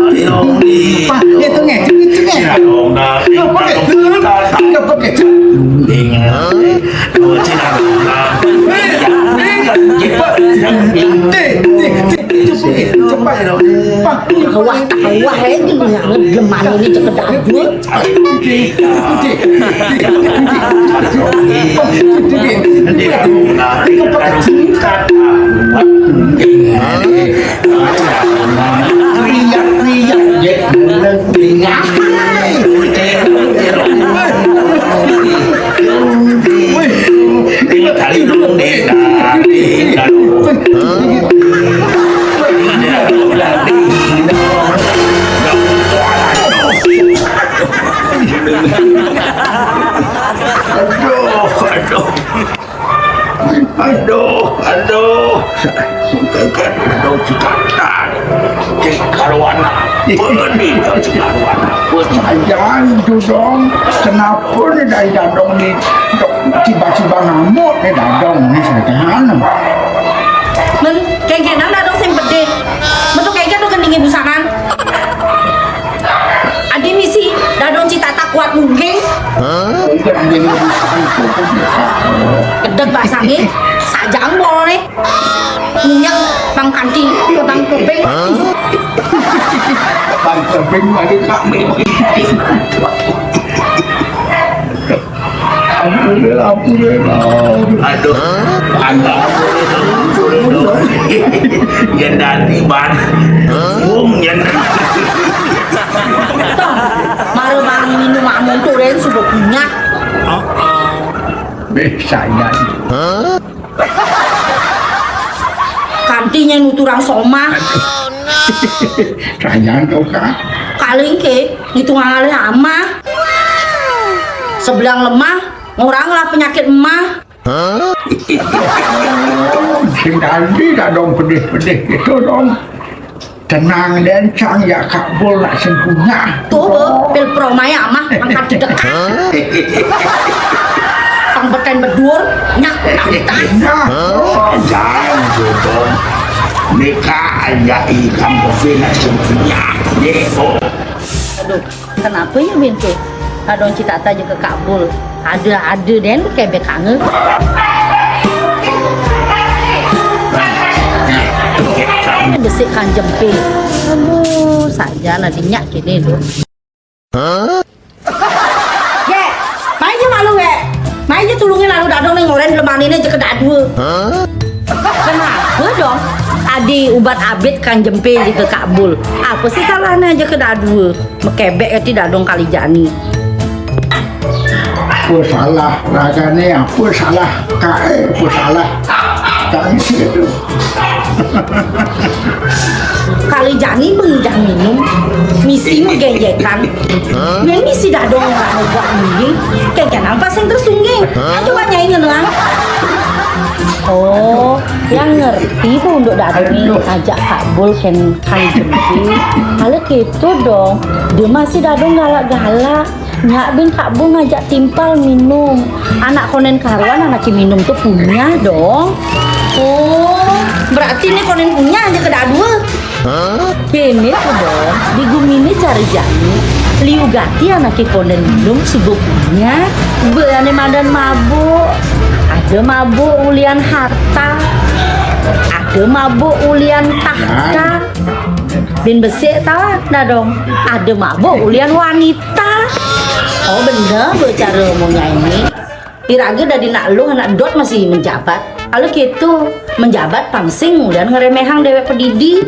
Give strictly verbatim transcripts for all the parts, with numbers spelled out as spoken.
Pak, itu ngecek, itu ngecek. Nggak pakai, nggak pakai. Cepat, cepat, cepat, cepat. Pak, wah, wah, ini lemah ini cekedak. Aduh, aduh. Aduh, aduh. Aduh, si Katan. Cik Karwana. Pedih, cik Karwana. Pedih. Ajan tu dong. Kenapa ni dah dadong ni? Tiba-tiba ngamuk ni dadong ni, sajan. Men, kengkenan dadong sing pedih. Metu kengken tu gendingi busangan. Adi misi dadong citata kuat mungking. Kedek basane, sajang bolone. Minyak bang kanti, bang kuping. Bang kuping lagi kami. Ampun, ampun, ampun. Aduh, ampun, ampun. Yang dadi ban. Bung, yang Toh, mara bang minum amun turen suba punyak. Beh, saya. Kantinya nuturang somah. Sayang kau, Kak. Kaling ke, ngitung ngalih amah. Sebelang lemah, ngorang lah penyakit emah. Sing dadi dah dong pedih-pedih gitu dong. Tenang den sang ya Kak Bul nak sing punya. Tuh, be, pil promai amah angkat dedek. Pang beten bedur, nyak, nyak. Nah, oh, jangan gitu. Nika aja ikan kopi nak sing punya. Ye, oh. Aduh. Kenapa ya bintu? Adong citata je ke Kak Bul. Ada-ada den kebek kangen. Besik kan jempe. Aduh, saja lah dinyak kini tu. Ye, mai je malu ye. Mai je tulungin lalu dadong ni ngoren belum mani ni je ke dadua. Kenapa dong? Adi ubat abit kan jempe je ke Kak Bul. Apa sih salahnya je ke dadua? Mekebek kati dadong kali jani. Apa salah ragane? Apa salah kae? Apa salah kami itu? Kali jani bengjang minum, misi megejekan. Yen misi dadong ora ngobak mending, kengken apa sing tersungging? Ayo coba nyai ngenang. Oh, yang ngerti punduk dadong ni ajak Kak Bul ken kan jempe. Kalau gitu dong, dia masih dadong galak-galak. Nyak bin Kak Bul ngajak timpal minum. Anak konen karuan anak minum tu punya dong. Oh, berarti ni konen punya aja ke dadua. Kene tu dong, di gumi ni cara jani. Liu gati anak konen minum subuh punya. Beane madan mabuk. Ada mabuk ulian harta. Ada mabuk ulian tahta. Bin besik tau dah dong. Ada mabuk ulian wanita. Oh, bener be cara omongnya ini. Iraga dadi nak luh anak dot masih menjabat. Kalau gitu, menjabat pangsing ulian ngeremehang dewek pedidi.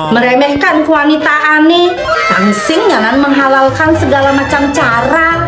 Meremehkan kewanitaane, pangsing nyanan menghalalkan segala macam cara.